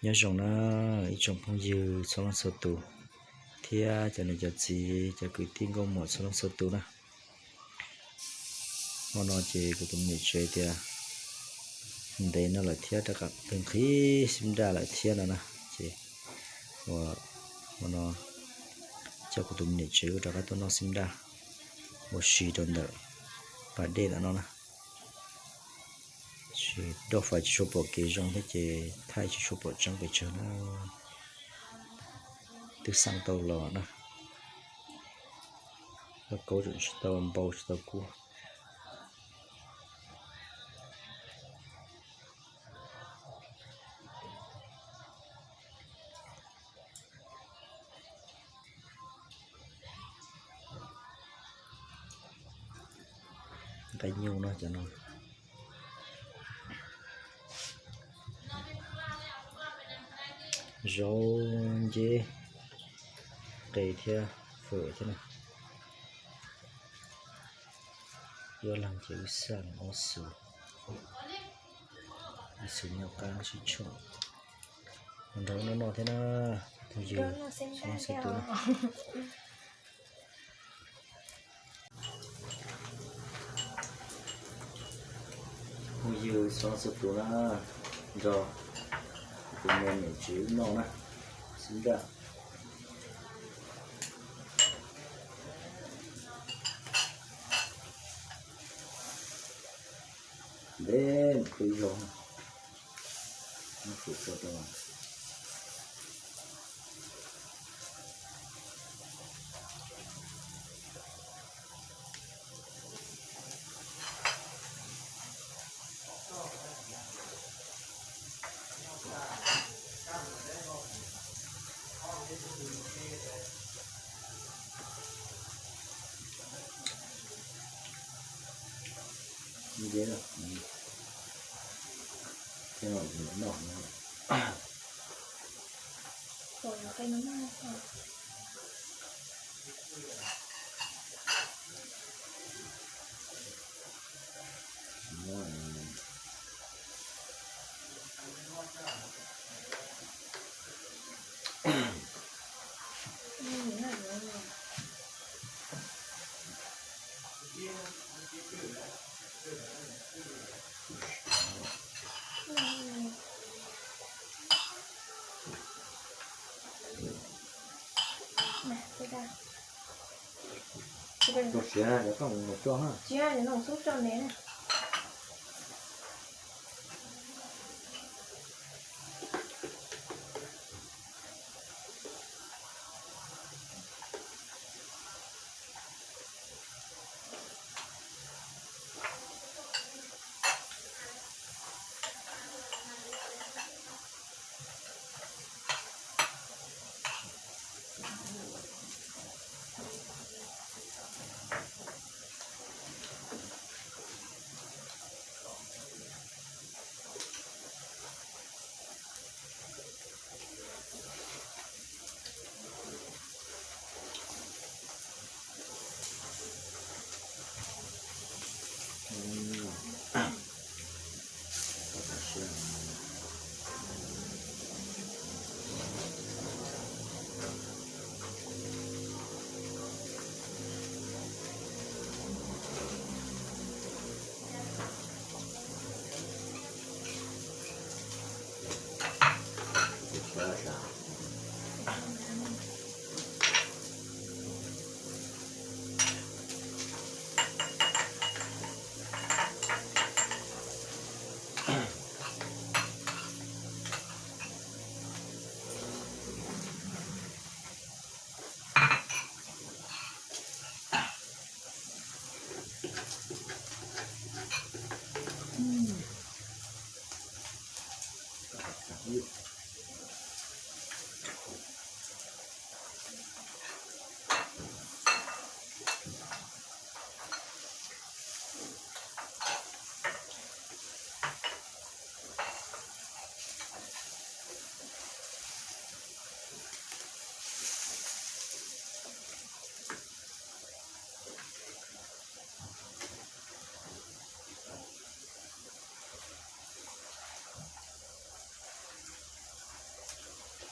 Nyob zoo na ib tsoom phooj ywg txhua leej txhua tus, thiab cov niam cov txiv cov kwv tij nkauj muam txhua leej txhua tus na. Hmo no ces kuv tus me niam tsev tias ntev no lawm thiab rov qab nqhis xib nraj lawm thiab no na, ces ua hmo no coj kuv tus me niam tsev wb rov qab tuaj noj xib nraj ua si rau ntawm pas dej ntawm no na. Tsis, rau fais tsis tshua pom kev zoo thiab ces thaij tsis tshua pom tseeb pes tsawg na. Twb xaj tau los na, lauj kaub tseem tsis tau npau tsis tau kub. Nqaij nyuj no cov no. Zaub nceb qe thiab fawm thiab na. Yuav leeg ces wb xaj ob xuv, ib xuv nyob qab sib tshoom. Nrog noj noj thiab na, phooj ywg, xib tus na. Phooj ywg txhua leej txhua tus na, nrog kuv tus me niam tsev wb noj na, xib nraj. Ntev mus peb ib zaug, nyob pem toj roob. Tsis, cov no xub tso ne.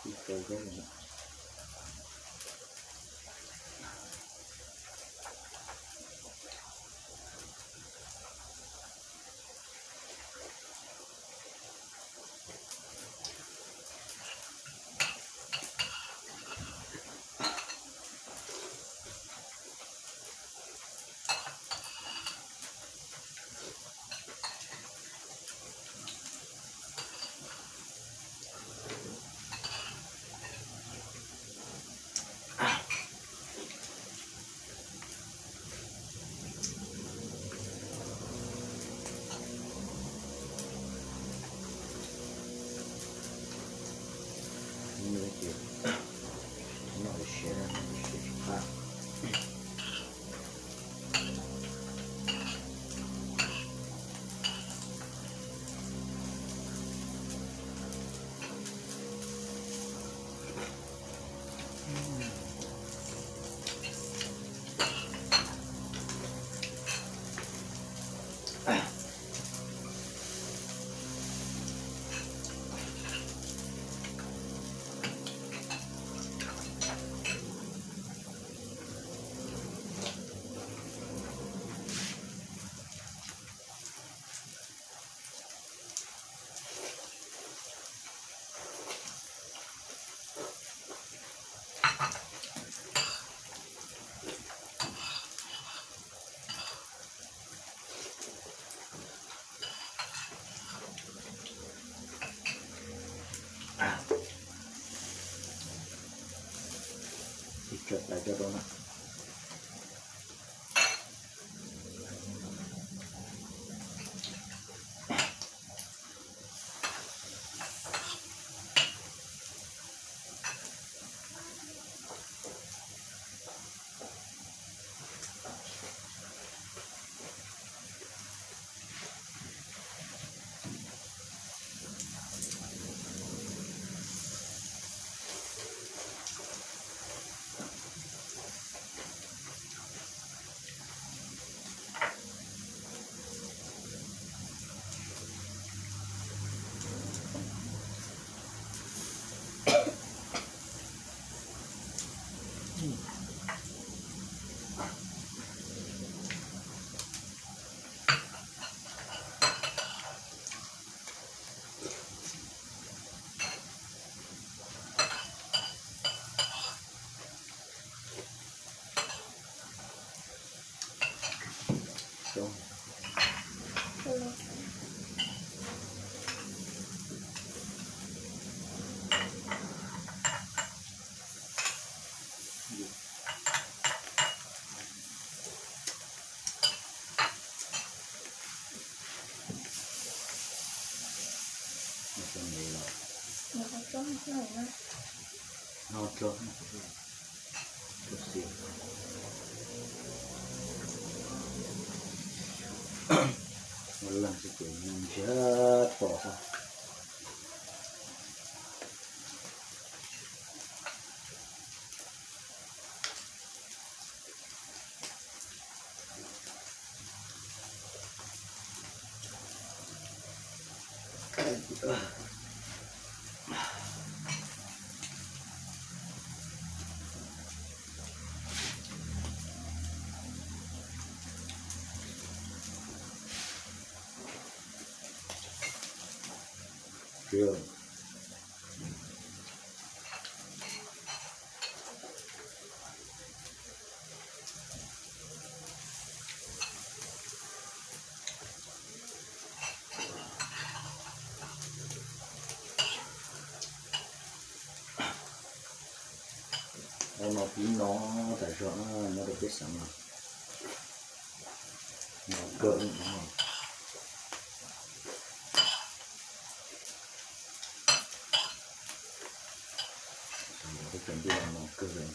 Ib kawg zaub no. Noj siav, noj siav tsis qab. Ib co tais coj rau na. Ua leej xwb ces ntshiab to xwb. Ua no pib no tas zog na, nyob rau peb xeev no, no kawg li no. Peb cov ntiaj no kawg li.